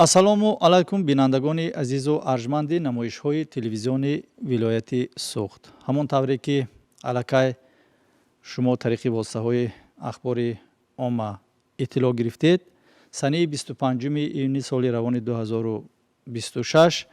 Ассалому алайкум, бинандагони азизу арҷманди намоишҳои телевизиони вилояти Суғд. Ҳамон тавре ки аллакай шумо тариқи воситаҳои ахбори омма иттилоъ гирифтед, санаи 25 июни соли равони 2026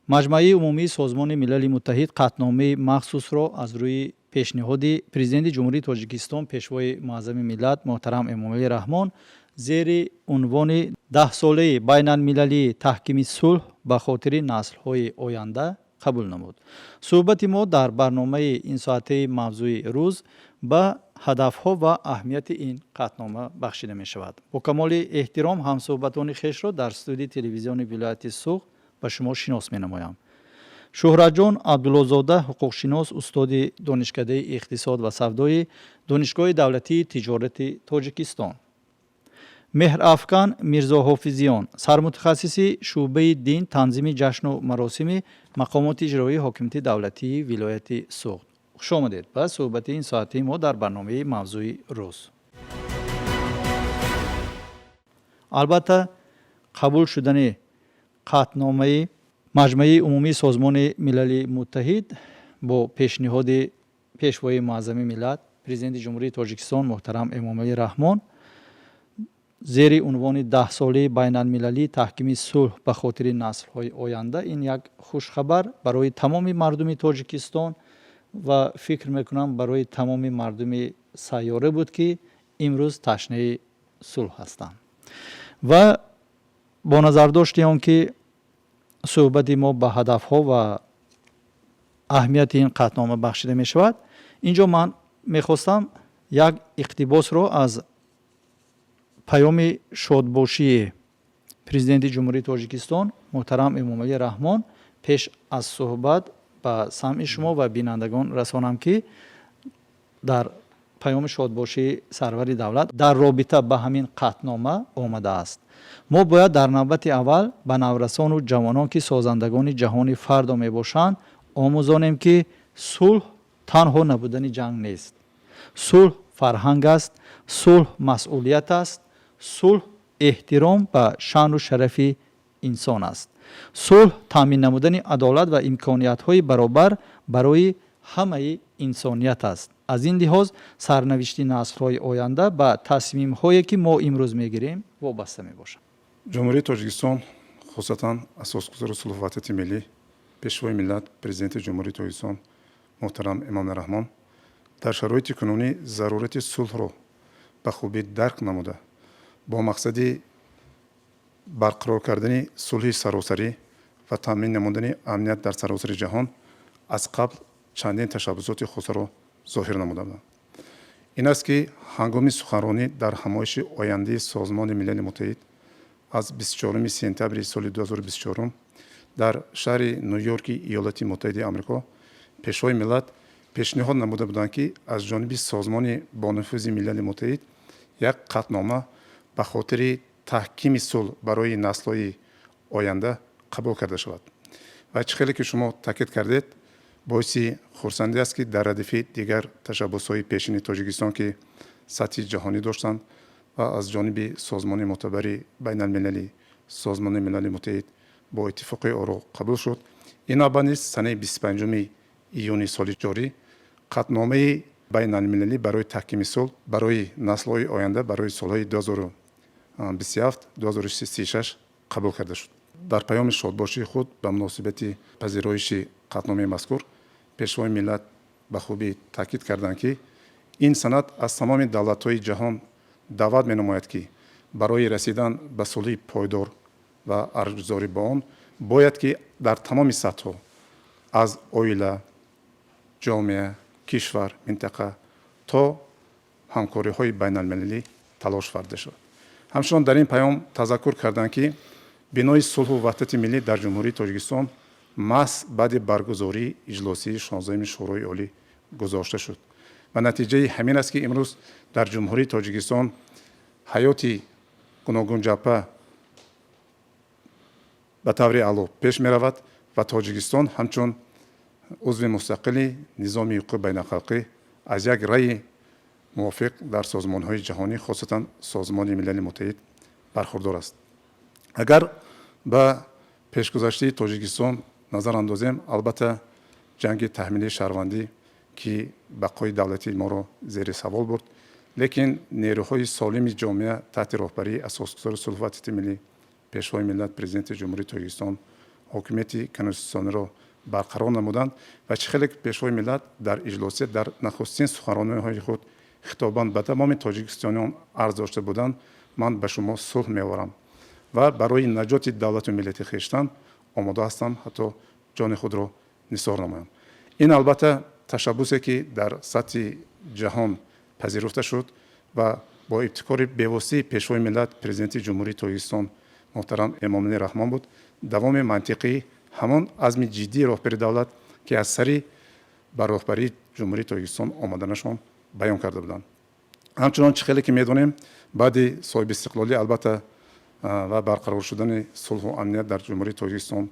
Маҷмаи умумии Созмони Милали Муттаҳид қатъномаи махсусро аз рӯи пешниҳоди Президенти Ҷумҳурии Тоҷикистон, Пешвои муаззами миллат муҳтарам Эмомалӣ Раҳмон зери унвони Даҳсолаи байналмилалии таҳкими сулҳ ба хотири наслҳои оянда қабул намуд. Суҳбати мо дар барномаи инсоатаи Мавзӯи рӯз ба ҳадафҳо ва аҳамияти ин қатънома бахшида мешавад. Бо камоли эҳтиром ҳамсӯҳбатони хешро дар студияи телевизиони вилояти Суғд ба шумо шинос менамоям. Шӯҳратҷон Абдуллозода, ҳуқуқшинос, устоди Донишкадаи иқтисод ва савдои Донишгоҳи давлатии тиҷорати Тоҷикистон, Меҳрафкан Мирзоҳофизиён, сармутахассиси шӯъбаи дин, танзими ҷашну маросими мақомоти иҷроии ҳокимияти давлатии вилояти Суғд. Хуш омадед ба суҳбати ин соатаи мо дар барномаи Мавзӯи рӯз. Албатта, қабул шудани қатъномаи Маҷмаи умумии Созмони Милали Муттаҳид бо пешниҳоди Пешвои муаззами миллат, Президенти Ҷумҳурии Тоҷикистон муҳтарам Эмомалӣ Раҳмон зери унвони Даҳсолаи байналмилалии таҳкими сулҳ ба хотири наслҳои оянда ин як хушхабар барои тамоми мардуми Тоҷикистон ва фикр мекунам, барои тамоми мардуми сайёра буд, ки имрӯз ташнаи сулҳ ҳастанд. Ва бо назардошти он ки суҳбати мо ба ҳадафҳо ва аҳамияти ин қатънома бахшида мешавад, ин ҷо ман мехостам як иқтибосро аз паёми шодбошии Президенти Ҷумҳурии Тоҷикистон муҳтарам Эмомалӣ Раҳмон пеш аз суҳбат ба самъи шумо ва бинандагон расонам, ки дар паёми шодбошии сарвари давлат дар робита ба ҳамин қатънома омадааст: «Мо бояд дар навбати аввал ба наврасону ҷавонон, ки созандагони ҷаҳони фардо мебошанд, омӯзонем, ки сулҳ танҳо набудани ҷанг нест. Сулҳ фарҳанг аст, сулҳ масъулият аст, сулҳ эҳтиром ба шаъну шарафи инсон аст, сулҳ таъмин намудани адолат ва имкониятҳои баробар барои ҳамаи инсоният аст. Аз ин лиҳоз сарнавишти наслҳои оянда ба тасмимҳое, ки мо имрӯз мегирем, вобаста мебошад.» Ҷумҳурии Тоҷикистон, хусусатан Асосгузори сулҳу ваҳдати миллӣ, Пешвои миллат, Президенти Ҷумҳурии Тоҷикистон муҳтарам Эмомалӣ Раҳмон дар шароити кунунӣ зарурати сулҳро ба хубӣ дарк намуда, бо мақсади барқарор кардани сулҳи саросарӣ ва таъмин намудани амният дар саросари ҷаҳон аз қабл чандин ташаббусоти худро зоҳир намуда буданд. Ин аст, ки ҳангоми суханронӣ дар ҳамоиши ояндаи Созмони Милали Муттаҳид аз 24 сентябри соли 2024 дар шаҳри Ню-Йорки Иёлоти Муттаҳидаи Амрико Пешвои миллат пешниҳод намуда буданд, ки аз ҷониби созмони бонуфузи Милали Муттаҳид як қатънома ба хотири таҳкими сулҳ барои наслҳои оянда қабул карда шавад. Ва чӣ хеле ки шумо таъкид кардед, боиси хурсандӣ аст, ки дар радифи дигар ташаббусҳои пешини Тоҷикистон, ки сатҳи ҷаҳонӣ доштанд ва аз ҷониби созмони мӯътабари байналмилалӣ, Созмони Милали Муттаҳид бо иттифоқи оро қабул шуд, ин навбат низ санаи 25 июни соли ҷорӣ қатъномаи байналмилалӣ барои таҳкими сулҳ барои наслҳои оянда барои солҳои 2027 2036 қабул карда шуд. Дар паёми шодбошии худ ба муносибати пазироиши қатъномаи мазкур Пешвои миллат ба хубӣ таъкид карданд, ки ин санад аз тамоми давлатҳои ҷаҳон даъват менамояд, ки барои расидан ба сулҳи пойдор ва арҷгузорӣ ба он бояд ки дар тамоми сатҳҳо, аз оила, ҷомеа, кишвар, минтақа то ҳамкориҳои байналмилалӣ талош варзида шавад. Ҳамчунон дар ин паём тазаккур карданд, ки бинои сулҳу ваҳдати миллӣ дар Ҷумҳурии Тоҷикистон маҳз баъди баргузории иҷлосии 16-уми Шӯрои Олӣ гузошта шуд ва натиҷаи ҳамин аст, ки имрӯз дар Ҷумҳурии Тоҷикистон ҳаёти гуногунҷабҳа ба таври аъло пеш меравад ва Тоҷикистон ҳамчун узви мустақили низоми ҳуқуқи байналхалқӣ аз як раъи мувофиқ дар созмонҳои ҷаҳонӣ, хосатан Созмони Милали Муттаҳид, бархурдор аст. Агар Ба пешгузаштаи Тоҷикистон назар андозем, албатта, ҷанги таҳмилии шаҳрвандӣ, ки бақои давлати моро зери савол бурд, лекин нерӯҳои солими ҷомеа таҳти роҳбарии Асосгузори сулҳу ваҳдати миллӣ, Пешвои миллат, Президенти Ҷумҳурии Тоҷикистон ҳокимияти конститутсиониро барқарор намуданд. Ва чӣ хеле Пешвои миллат дар иҷлосия дар нахустин суханрониҳои худ хитобан ба тамоми тоҷикистониён арз дошта буданд: «Ман ба шумо сулҳ меоварам ва барои наҷоти давлату миллати хештан омода ҳастам ҳатто ҷони худро нисор намоям». Ин, албатта, ташаббусе, ки дар сатҳи ҷаҳон пазируфта шуд ва бо ибтикори бевоситаи Пешвои миллат, Президенти Ҷумҳурии Тоҷикистон муҳтарам Эмомалӣ Раҳмон буд, давоми мантиқии ҳамон азми ҷиддии роҳбари давлат, ки аз сари ба роҳбарии Ҷумҳурии Тоҷикистон омаданашон баён карда буданд. Ҳамчунон чӣ хеле ки медонем, баъди соҳибистиқлолӣ, албатта, ва барқарор шудани сулҳу амният дар Ҷумҳурии Тоҷикистон,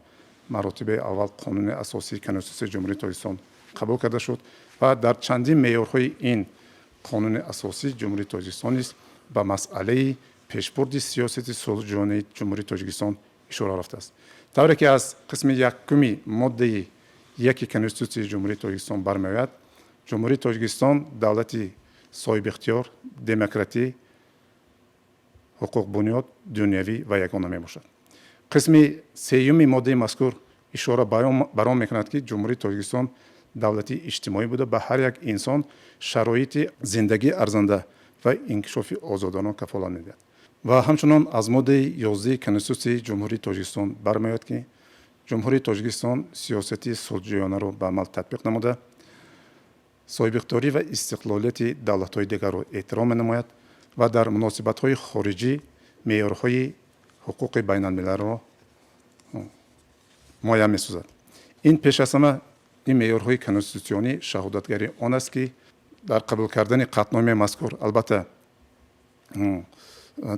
маротибаи аввал Қонуни асосии Конститутсияи Ҷумҳурии Тоҷикистон қабул карда шуд ва дар чандин меъёрҳои ин Қонуни асосии Ҷумҳурии Тоҷикистон низ ба масъалаи пешбурди сиёсати сулҳҷӯёнаи Ҷумҳурии Тоҷикистон ишора рафтааст. Тавре ки аз қисми якуми моддаи яки Конститутсияи Ҷумҳурии Тоҷикистон бармеояд, Ҷумҳурии Тоҷикистон давлати соҳибихтиёр, демократӣ, ҳуқуқбунёд, дунявӣ ва ягона мебошад. Қисми сеюми моддаи мазкур ишора бар он мекунад, ки Ҷумҳурии Тоҷикистон давлати иҷтимоӣ буда, ба ҳар як инсон шароити зиндагии арзанда ва инкишофи озодона кафолат медиҳад. Ва ҳамчунон аз моддаи 11-и Конститутсияи Ҷумҳурии Тоҷикистон бармеояд, ки Ҷумҳурии Тоҷикистон сиёсати сулҳҷӯёнаро ба амал татбиқ намуда, соҳибихтиёрӣ ва истиқлолияти давлатҳои дигарро эҳтиром менамояд ва дар муносибатҳои хориҷӣ меъёрҳои ҳуқуқи байналмилалро муайян месозад. Ин пеш аз ҳама ин меъёрҳои конститутсионӣ шаҳодатгари он аст, ки дар қабул кардани қатъномаи мазкур, албатта,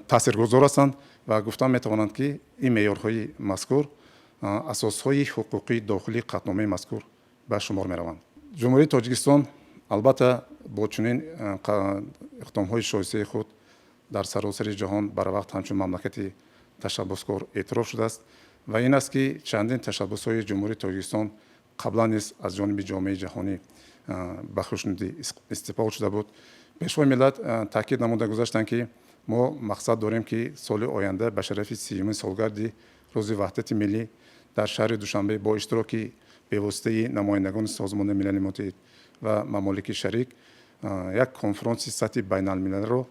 таъсиргузор ҳастанд ва гуфтан метавонанд, ки ин меъёрҳои мазкур асосҳои ҳуқуқии дохилии қатъномаи мазкур ба шумор мераванд. Ҷумҳурии Тоҷикистон, албатта, бо чунин иқдомҳои шоистаи худ дар саросари ҷаҳон барвақт ҳамчун мамлакати ташаббускор эътироф шудааст. Ва ин аст, ки чандин ташаббусҳои Ҷумҳурии Тоҷикистон қаблан низ аз ҷониби ҷомеаи ҷаҳонӣ ба хушнудӣ истиқбол шуда буд. Пешвои миллат таъкид намуда гузаштанд, ки мо мақсад дорем, ки соли оянда ба шарафи 30-умин солгарди Рӯзи Ваҳдати миллӣ дар шаҳри Душанбе бо иштироки бевоситаи намояндагони Созмони Милали Муттаҳид ва мамолики шарик як конфронси сатҳи байналмилалиро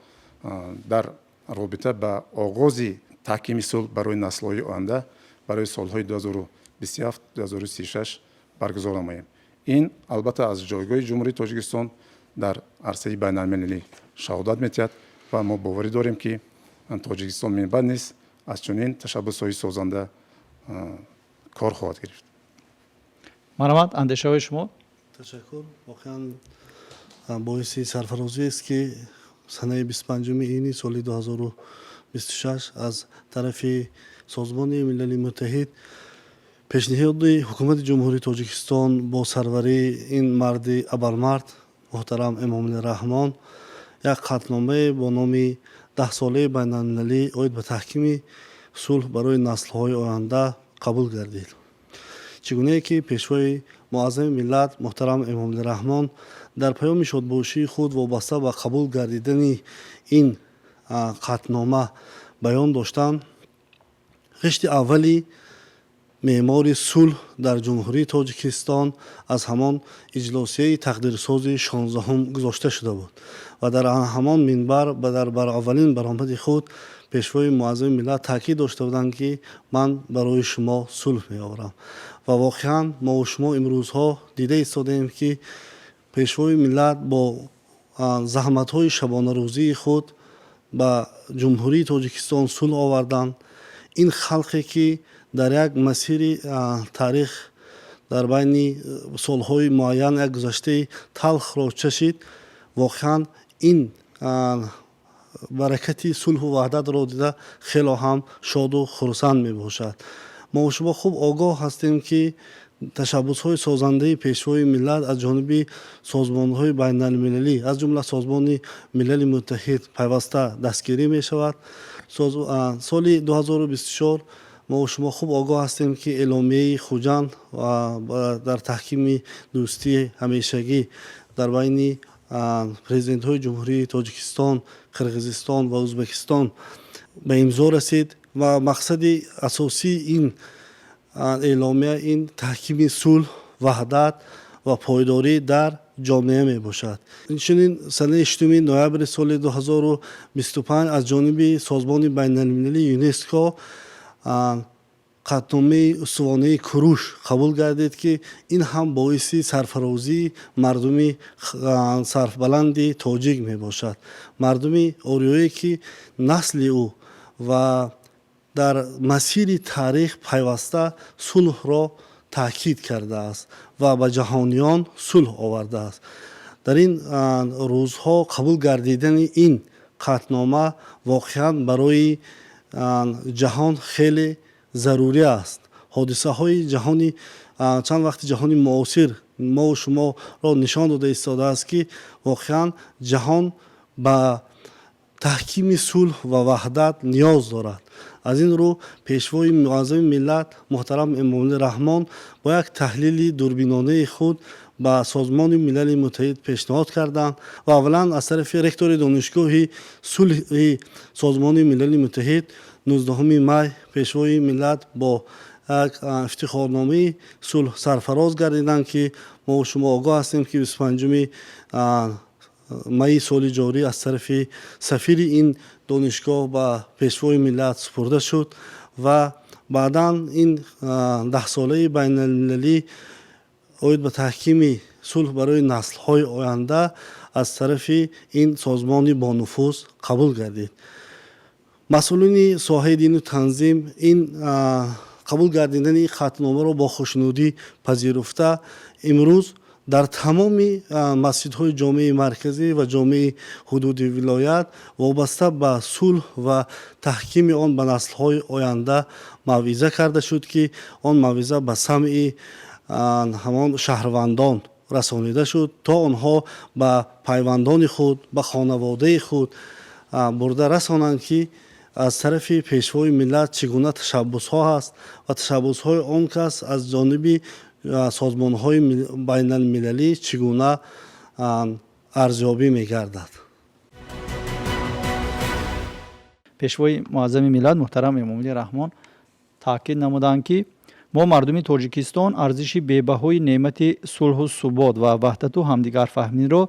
дар робита ба оғози таҳкими сулҳ барои наслҳои оянда барои солҳои 2027-2036 баргузор намоем. Ин, албатта, аз ҷойгоҳи Ҷумҳурии Тоҷикистон дар арсаи байналмилалӣ шаҳодат медиҳад ва мо боварӣ дорем, ки Тоҷикистон минбаъд низ аз чунин ташаббусҳои созанда кор хоҳад гирифт. Марҳамат, андешаҳои шумо. Ташаккур. Воқеан, боиси сарфарозӣ аст, ки санаи 25-уми июни соли 2026 аз тарафи Созмони Милали Муттаҳид пешниҳоди Ҳукумати Ҷумҳурии Тоҷикистон бо сарварии ин марди абармард, муҳтарам Эмомалӣ Раҳмон, як қатъномае бо номи Даҳсолаи байналмилалӣ оид ба таҳкими сулҳ барои наслҳои оянда қабул гардид. Чӣ гунае ки Пешвои муаззами миллат, муҳтарам Эмомалӣ Раҳмон, дар паёми шодбошии худ вобаста ба қабул гардидани ин қатънома баён доштанд, ғишти аввали меъмори сулҳ дар Ҷумҳурии Тоҷикистон аз ҳамон иҷлосияи тақдирсози 16-ум гузошта шуда буд ва дар ҳамон минбар ва дар аввалин баромади худ Пешвои муаззами миллат таъкид дошта буданд, ки ман барои шумо сулҳ меоварам. Ва воқеан, мову шумо имрӯзҳо дида истодаем, ки Пешвои миллат бо заҳматҳои шабонарӯзии худ ба Ҷумҳурии Тоҷикистон сулҳ оварданд. Ин халқе, ки дар як масири таърих дар байни солҳои муайян як гузаштаи талхро чашид, воқеан, ин баракати сулҳу ваҳдатро дида, хело ҳам шоду хурсанд мебошад. Мо шумо хуб огоҳ ҳастем, ки ташаббусҳои созандаи Пешвои миллат аз ҷониби созмонҳои байналмилалӣ, аз ҷумла Созмони Милали Муттаҳид, пайваста дастгирӣ мешавад. Соли 2024 Мо шумо хуб огоҳ ҳастем, ки эъломияи Хуҷанд дар таҳкими дӯстии ҳамешагӣ дар байни президентҳои Ҷумҳурии Тоҷикистон, Қирғизистон ва Ӯзбекистон ба имзо расид ва мақсади асосии ин эъломия ин таҳкими сулҳ, ваҳдат ва пойдорӣ дар ҷомеа мебошад. Инчунин санаи 6 ноябри соли 2025 аз ҷониби созмони байналмилалии ЮНЕСКО қатъномаи устувонаи Куруш қабул гардид, ки ин ҳам боиси сарфарозии мардуми сарфбаланди тоҷик мебошад. Мардуми ориёе, ки насли ӯ ва дар масири таърих пайваста сулҳро таъкид кардааст ва ба ҷаҳониён сулҳ овардааст. Дар ин рӯзҳо қабул гардидани ин қатънома воқеан барои ҷаҳон хеле зарурӣ аст. Ҳодисаҳои ҷаҳони чанд вақти ҷаҳони муосир мову шуморо нишон дода истодааст, ки воқеан ҷаҳон ба таҳкими сулҳ ва ваҳдат ниёз дорад. Аз ин рӯ пешвои муаззами миллат муҳтарам Эмомалӣ Раҳмон бо як таҳлили дурбинонаи худ ба Созмони Милали Муттаҳид пешниҳод карданд ва аввалан аз тарафи ректори Донишгоҳи сулҳи Созмони Милали Муттаҳид 19 май пешвои миллат бо як ифтихорномаи сулҳ сарфароз гардиданд, ки мо шумо огоҳ ҳастем, ки 25 майи соли ҷорӣ аз тарафи сафири ин донишгоҳ ба пешвои миллат супурда шуд ва баъдан ин даҳсолаи байналмилалӣ оид ба таҳкими сулҳ барои наслҳои оянда аз тарафи ин созмони бонуфуз қабул гардид. Масъулини соҳаи дину танзим ин қабул гардидани ин қатъномаро бо хушнудӣ пазируфта, имрӯз дар тамоми масҷидҳои ҷомеаи марказӣ ва ҷомеаи ҳудуди вилоят вобаста ба сулҳ ва таҳкими он ба наслҳои оянда мавъиза карда шуд, ки он мавъиза ба самъи ҳамон шаҳрвандон расонида шуд, то онҳо ба пайвандони худ, ба хонаводаи худ бурда расонанд, ки аз тарафи пешвои миллат чӣ гуна ташаббусҳо ҳаст ва ташаббусҳои он кас аз ҷониби созмонҳои байналмилалӣ чӣ гуна арзёбӣ мегардад. Пешвои муаззами миллат муҳтарам Эмомалӣ Раҳмон таъкид намуданд, ки мо мардуми Тоҷикистон арзиши бебаҳои неъмати сулҳу субот ва ваҳдату ҳамдигарфаҳмиро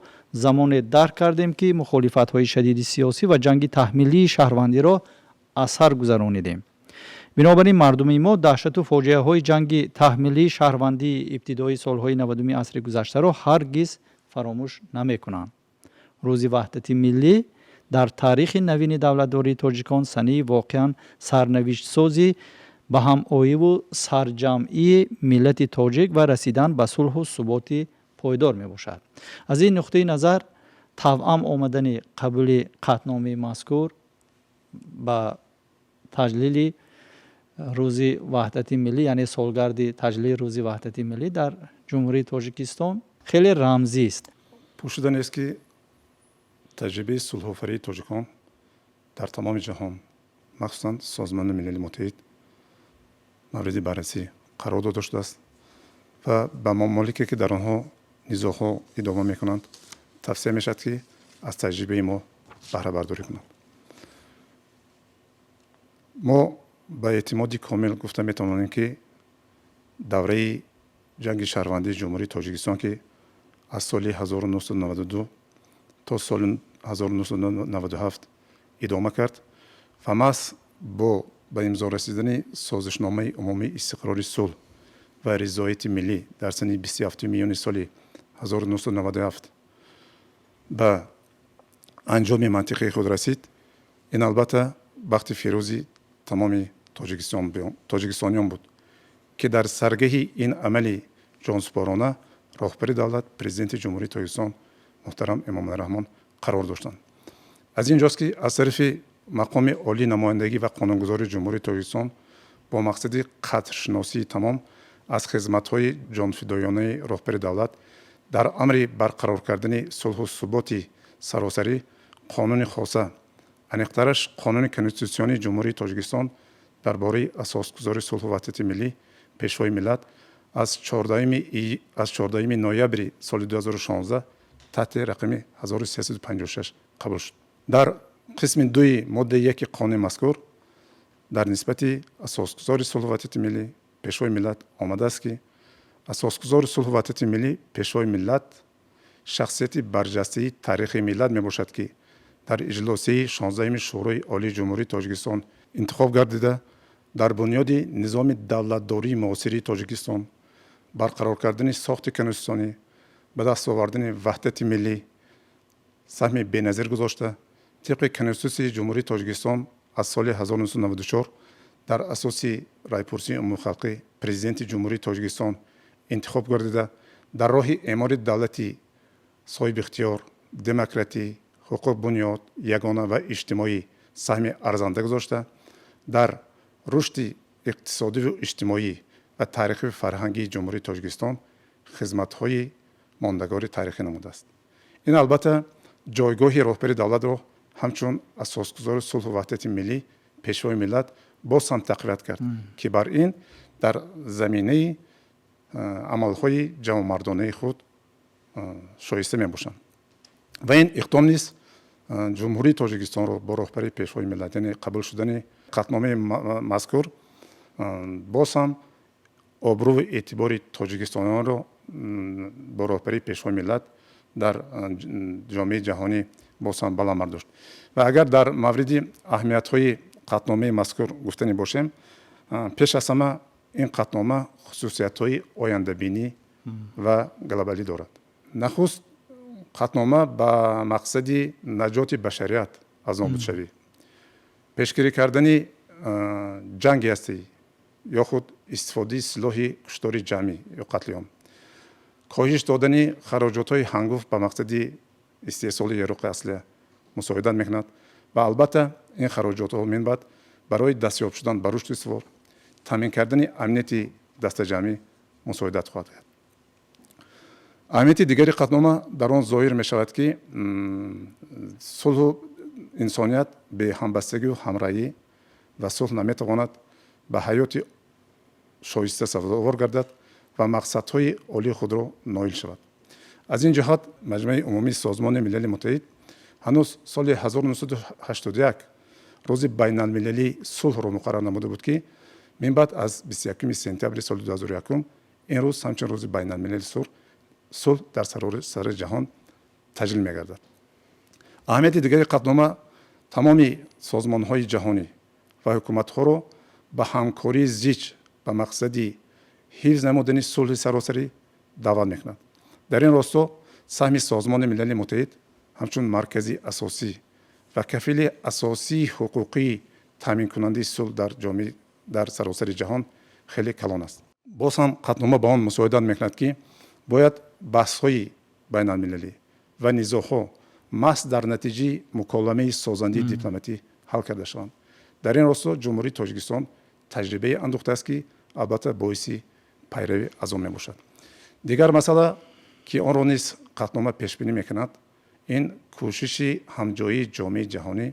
замоне дарк кардем, ки мухолифатҳои шадиди сиёсӣ ва ҷанги таҳмилии шаҳрвандиро аз сар гузаронидем. Бинобар ин мардуми мо даҳшату фоҷиаҳои ҷанги таҳмилии шаҳрвандии ибтидоии солҳои 90-уми асри гузаштаро ҳаргиз фаромӯш намекунанд. Рӯзи ваҳдати миллӣ дар таърихи навини давлатдории тоҷикон санаи воқеан сарнавиштсози ба ҳамоиву сарҷамъии миллати тоҷик ва расидан ба сулҳу суботи пойдор мебошад. Аз ин нуқтаи назар тавъам омадани қабули қатъномаи мазкур ба таҷлили рӯзи ваҳдати миллӣ, яъне солгарди таҷлили рӯзи ваҳдати миллӣ дар Ҷумҳурии Тоҷикистон хеле рамзист. Пӯшида нест, ки таҷрибаи сулҳофарии тоҷикон дар тамоми ҷаҳон, махсусан Созмони Милали Муттаҳид, мавриди баррасӣ қарор дода шудааст ва ба мамолике, ки дар онҳо низоъҳо идома мекунанд, тавсия мешавад, ки аз таҷрибаи мо баҳрабардорӣ кунанд. Мо ба эътимоди комил гуфта метавонем, ки давраи ҷанги шаҳрвандии Ҷумҳурии Тоҷикистон, ки аз соли 1992 то соли 1997 идома кард ва маҳз бо ба имзо расидани созишномаи умумии истиқрори сулҳ ва ризояти миллӣ дар санаи 27 июни соли 1997 ба анҷоми мантиқии худ расид, ин албатта бахти фирӯзи тамоми тоҷикистониён буд, ки дар саргаҳи ин амали ҷонсупорона роҳбари давлат, Президенти Ҷумҳурии Тоҷикистон муҳтарам Эмомалӣ Раҳмон қарор доштанд. Аз ин ҷост, ки аз тарафи мақоми олии намояндагӣ ва қонунгузории Ҷумҳурии Тоҷикистон бо мақсади қадршиносии тамом аз хизматҳои ҷонфидоёнаи роҳбари давлат дар амри барқарор кардани сулҳу суботи саросарӣ қонуни хоса, аниқтараш Қонуни конститутсионии Ҷумҳурии Тоҷикистон Дар бораи асосгузори сулҳу ваҳдати миллӣ, Пешвои миллат аз 14 ноябри соли 2016 таҳти рақами 1356 қабул шуд. Дар қисми дуи моддаи яки қонуни мазкур дар нисбати асосгузори сулҳу ваҳдати миллӣ, Пешвои миллат омадааст, ки асосгузори сулҳу ваҳдати миллӣ, Пешвои миллат шахсияти барҷастаи таърихи миллат мебошад, ки дар иҷлосияи 16-уми Шӯрои Олии Ҷумҳурии Тоҷикистон интихоб гардида, дар бунёди низоми давлатдории муосирии Тоҷикистон, барқарор кардани сохти конститутсионӣ, ба даст овардани ваҳдати миллӣ саҳми беназир гузошта, тибқи Конститутсияи Ҷумҳурии Тоҷикистон аз соли 1994 дар асоси райпурсии умумихалқӣ Президенти Ҷумҳурии Тоҷикистон интихоб гардида, дар роҳи эъмори давлати соҳибихтиёр, демократӣ, ҳуқуқбунёд, ягона ва иҷтимоӣ саҳми арзанда гузошта, дар рушди иқтисодиву иҷтимоӣ ва таърихию фарҳангии Ҷумҳурии Тоҷикистон хизматҳои мондагори таърихӣ намудааст. Ин албатта ҷойгоҳи роҳбари давлатро ҳамчун асосгузори сулҳу ваҳдати миллӣ, Пешвои миллат боз ҳам тақвият кард, ки бар ин дар заминаи амалҳои ҷавонмардонаи худ шоиста мебошанд. Ва ин иқдом низ Ҷумҳурии Тоҷикистонро бо роҳбарии Пешвои миллат, яъне қабул шудани қатъномаи мазкур, боз ҳам обрӯву эътибори тоҷикистониёнро бо роҳбарии Пешвои миллат дар ҷомеаи ҷаҳонӣ боз ҳам баланд бардошт. Ва агар дар мавриди аҳамиятҳои қатъномаи мазкур гуфтанӣ бошем, пеш аз ҳама ин қатънома хусусиятҳои ояндабинӣ ва глобалӣ дорад. Нахуст, қатънома ба мақсади наҷоти башарият аз нобудшавӣ, пешгирӣ кардани ҷанги ҳастаӣ ё худ истифодаи силоҳи куштори ҷамъӣ ё қатлиом, коҳиш додани хароҷотҳои ҳангуфт ба мақсади истеҳсоли яроқи аслиҳа мусоидат мекунад ва албатта ин хароҷотҳо минбаъд барои дастёб шудан ба рушду устувор, таъмин кардани амнияти дастаҷамъӣ мусоидат хоҳад кард. Аҳамияти дигари қатънома дар он зоҳир мешавад, ки сулҳу инсоният бе ҳамбастагию ҳамраҳӣ ва сулҳ наметавонад ба ҳаёти шоиста сазовор гардад ва мақсадҳои олии худро ноил шавад. Аз ин ҷиҳат Маҷмаи умумии Созмони Милали Муттаҳид ҳанӯз соли 1981 рӯзи байналмилалии сулҳро муқаррар намуда буд, ки минбаъд аз 21 сентябри соли 2001 ин рӯз ҳамчун рӯзи байналмилалии сулҳ дар сари ҷаҳон таҷлил мегардад. Аҳамияти дигари қатънома тамоми созмонҳои ҷаҳонӣ ва ҳукуматҳоро ба ҳамкории зич ба мақсади ҳифз намудани сулҳи саросарӣ даъват мекунад. Дар ин росто саҳми Созмони Милали Муттаҳид ҳамчун маркази асосӣ ва кафили асосии ҳуқуқии таъминкунандаи сулҳ дар ҷомеа дар саросари ҷаҳон хеле калон аст. Боз ҳам қатънома ба он мусоидат мекунад, ки бояд баҳсҳои байналмилалӣ ва низоъҳо маҳз дар натиҷаи муколамаи созандаи дипломатӣ ҳал карда шаванд. Дар ин росто Ҷумҳурии Тоҷикистон таҷрибае андӯхтааст, ки албатта боиси пайравӣ аз он мебошад. Дигар масъала, ки онро низ қатънома пешбинӣ мекунад, ин кӯшиши ҳамҷоии ҷомеаи ҷаҳонӣ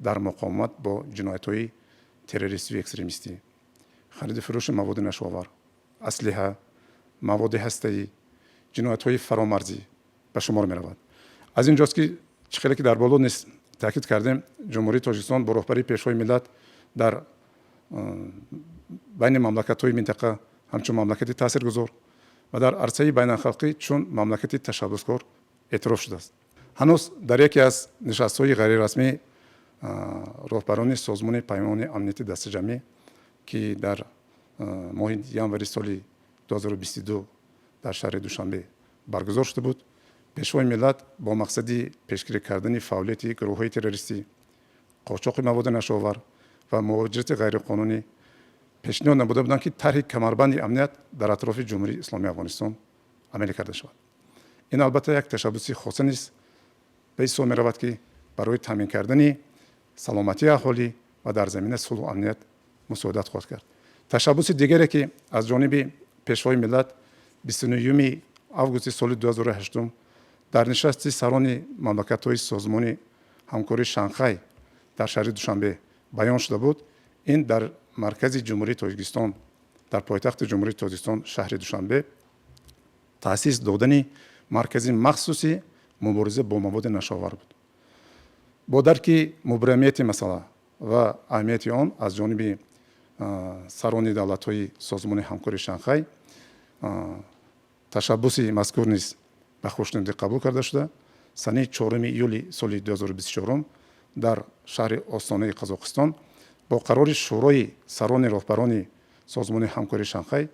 дар муқовимат бо ҷиноятҳои террористию экстремистӣ, хариду фурӯши маводи нашъаовар, аслиҳа, маводи ҳастаӣ, ҷиноятҳои фаромарзӣ ба шумор меравад. Аз ин ҷост, ки чӣ хеле ки дар боло низ таъкид кардем, Ҷумҳурии Тоҷикистон бо роҳбарии Пешвои миллат дар байни мамлакатҳои минтақа ҳамчун мамлакати таъсиргузор ва дар арсаи байналхалқӣ чун мамлакати ташаббускор эътироф шудааст. Ҳанӯз дар яке аз нишастҳои ғайрирасмӣ роҳбарони Созмони Паймони Амнияти Дастаҷамъӣ, ки дар моҳи январи соли 2022 дар шаҳри Душанбе баргузор шуда буд, Пешвои миллат бо мақсади пешгирӣ кардани фаъолияти гурӯҳҳои террористӣ, қочоқи маводи нашъаовар ва муҳоҷирати ғайриқонунӣ пешниҳод намуда буданд, ки тарҳи камарбанди амният дар атрофи Ҷумҳурии Исломии Афғонистон амалӣ карда шавад. Ин албатта як ташаббуси хоса низ ба ҳисоб меравад, ки барои таъмин кардани саломатии аҳолӣ ва дар заминаи сулҳу амният мусоидат хоҳад кард. Ташаббуси дигаре, ки аз ҷониби Пешвои миллат 29 августи соли 2008 дар нишасти сарони мамлакатҳои Созмони Ҳамкории Шанхай дар шаҳри Душанбе баён шуда буд, ин дар Маркази Ҷумҳурии Тоҷикистон, дар пойтахти Ҷумҳурии Тоҷикистон, шаҳри Душанбе, таъсис додани маркази махсуси мубориза бо маводи нашаовар буд. Бо дарки мубрамияти масъала ва аҳамияти он аз ҷониби сарони давлатҳои Созмони Ҳамкории Шанхай ташаббуси мазкур низ ба хушнудӣ қабул карда шуда, санаи 4 июли соли 2024 дар шаҳри Остонаи Қазоқистон бо қарори Шӯрои сарони роҳбарони Созмони Ҳамкории Шанхай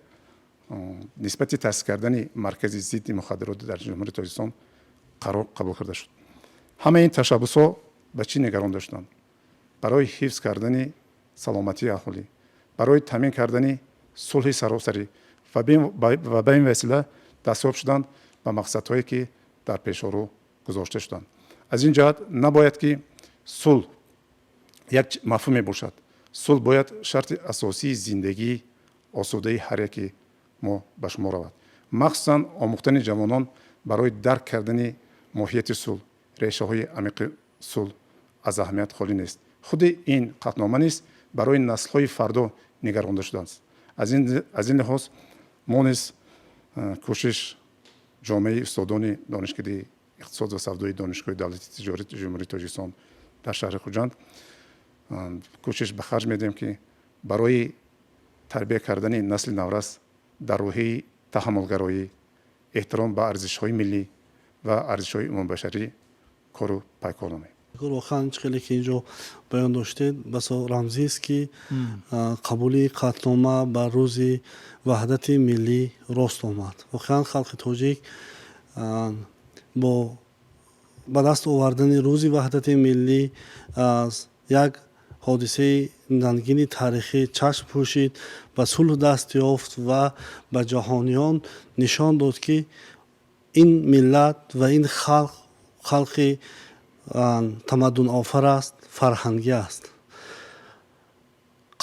нисбати таъсис кардани маркази зидди мухаддирот дар Ҷумҳурии Тоҷикистон қарор қабул карда шуд. Ҳамаи ин ташаббусҳо ба чӣ нигаронда шуданд? Барои ҳифз кардани саломатии аҳолӣ, барои таъмин кардани сулҳи саросарӣ ва ба ин васила дастёб шуданд ба мақсадҳое, ки дар пешорӯ гузошта шуданд. Аз ин ҷиҳат набояд ки сулҳ як мафҳуме бошад. Сулҳ бояд шарти асосии зиндагии осудаи ҳар яке мо ба шумор равад. Махсусан омӯхтани ҷавонон барои дарк кардани моҳияти сулҳ, решаҳои амиқи сулҳ аз аҳамият холӣ нест. Худи ин қатънома низ барои наслҳои фардо нигаронда шудааст. Аз ин лиҳоз мо низ кӯшиш, ҷомеаи устодони Донишкадаи иқтисод ва савдои Донишгоҳи давлатии тиҷорати Ҷумҳурии Тоҷикистон дар шаҳри Хуҷанд, кӯшиш ба харҷ медиҳем, ки барои тарбия кардани насли наврас дар рӯҳияи таҳаммулгароӣ, эҳтиром ба арзишҳои миллӣ ва арзишҳои умумбашарӣ кору пайкор намоем. Воқеан, чӣ хеле ки инҷо баён доштед, басо рамзист, ки қабули қатънома ба Рӯзи Ваҳдати Миллӣ рост омад. Воқеан, халқи тоҷик бо ба даст овардани Рӯзи Ваҳдати Миллӣ аз як ҳодисаи нангини таърихӣ чашм пӯшид, ба сулҳ даст ёфт ва ба ҷаҳониён нишон дод, ки ин миллат ва ин халқ халқи тамаддунофар аст, фарҳангӣ аст.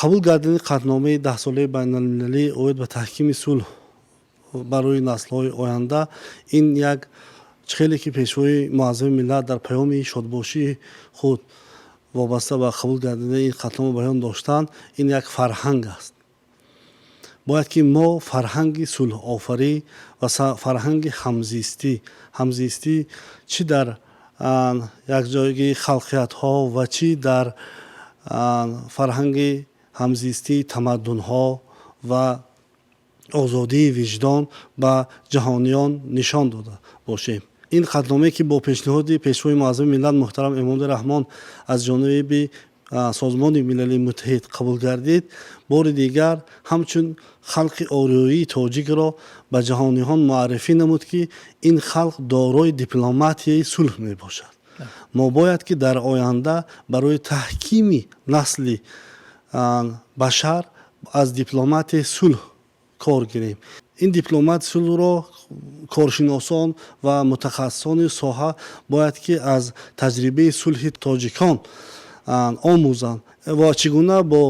Қабул гардидани қатъномаи Даҳсолаи байналмилалӣ оид ба таҳкими сулҳ барои наслҳои оянда ин як чӣ хеле ки Пешвои Муаззами Миллат дар паёми шодбошии худ вобаста ба қабул гардидани ин қатънома баён доштанд, ин як фарҳанг аст. Бояд ки мо фарҳанги сулҳофарӣ ва фарҳанги ҳамзистӣ, чӣ дар якҷоягии халқиятҳо ва чӣ дар фарҳанги ҳамзистии тамаддунҳо ва озодии виҷдон ба ҷаҳониён нишон дода бошем. Ин қатъномае, ки бо пешниҳоди Пешвои Муаззами Миллат муҳтарам Эмомалӣ Раҳмон аз ҷониби Созмони Милали Муттаҳид қабул гардид, бори дигар ҳамчун халқи ориёии тоҷикро ба ҷаҳониён муаррифӣ намуд, ки ин халқ дорои дипломатияи сулҳ мебошад. Мо бояд ки дар оянда барои таҳкими насли башар аз дипломатияи сулҳ кор гирем. Ин дипломати сулҳро коршиносон ва мутахассисони соҳа бояд ки аз таҷрибаи сулҳи тоҷикон омӯзанд ва чӣ гуна бо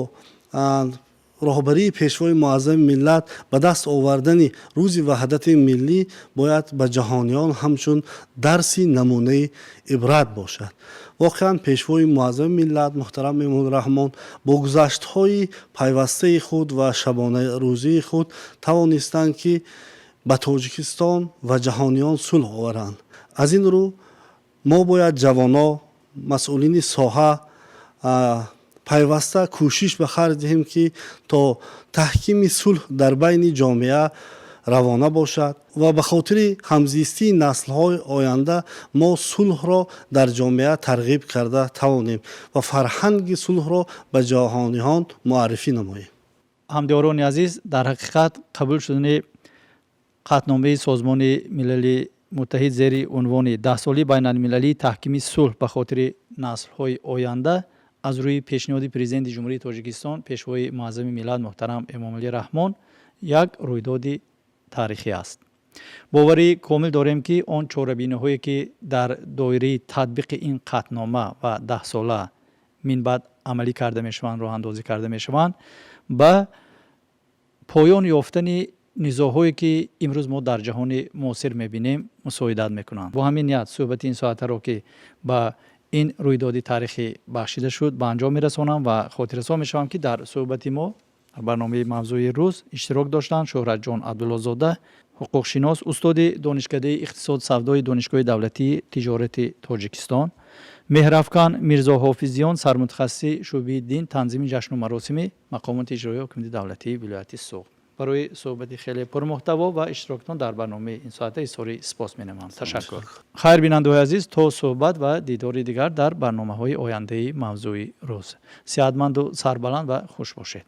роҳбарии Пешвои Муаззами Миллат ба даст овардани Рӯзи Ваҳдати Миллӣ бояд ба ҷаҳониён ҳамчун дарси намунаи ибрат бошад. Воқеан, Пешвои Муаззами Миллат муҳтарам Эмомалӣ Раҳмон бо гузаштҳои пайвастаи худ ва шабонарӯзии худ тавонистанд, ки ба Тоҷикистон ва ҷаҳониён сулҳ оваранд. Аз ин рӯ мо бояд, ҷавоно, масъулини соҳа, пайваста кӯшиш ба харҷ диҳем, ки то таҳкими сулҳ дар байни ҷомеа равона бошад ва ба хотири ҳамзистии наслҳои оянда мо сулҳро дар ҷомеа тарғиб карда тавонем ва фарҳанги сулҳро ба ҷаҳониён муаррифӣ намоем. Ҳамдиёрони азиз, дар ҳақиқат, қабул шудани қатъномаи Созмони Милали Муттаҳид зери унвони Даҳсолаи байналмилалии таҳкими сулҳ ба хотири наслҳои оянда аз рӯи пешниҳоди Президенти Ҷумҳурии Тоҷикистон, Пешвои Муаззами Миллат муҳтарам Эмомалӣ Раҳмон як рӯйдоди таърихӣ аст. Боварӣ комил дорем, ки он чорабиниҳое, ки дар доираи татбиқи ин қатънома ва даҳсола минбаъд амалӣ карда мешаванд, роҳандозӣ карда мешаванд, ба поён ёфтани низоъҳое, ки имрӯз мо дар ҷаҳони муосир мебинем, мусоидат мекунанд. Бо ҳамин ният суҳбати ин соатаро, ки ба Ин рӯйдоди таърихӣ бахшида шуд, ба анҷом мерасонам ва хотиррасон мешавам, ки дар суҳбати мо дар барномаи «Мавзӯи рӯз» иштирок доштанд Шӯҳратҷон Абдуллозода, ҳуқуқшинос, устоди Донишкадаи иқтисод савдои Донишгоҳи давлатии тиҷорати Тоҷикистон, Меҳрафкан Мирзоҳофизиён, сармутахассиси шӯъбаи дин, танзими ҷашну маросими мақомоти иҷроии ҳокимияти давлатии вилояти Суғд. Барои суҳбати хеле пурмуҳтаво ва иштирокатон дар барномаи ин соата изҳори сипос менамоям. Ташаккур. Хайр, бинандаҳои азиз, то суҳбат ва дидори дигар дар барномаҳои ояндаи «Мавзӯи рӯз». Сиҳатманду сарбаланд ва хуш бошед.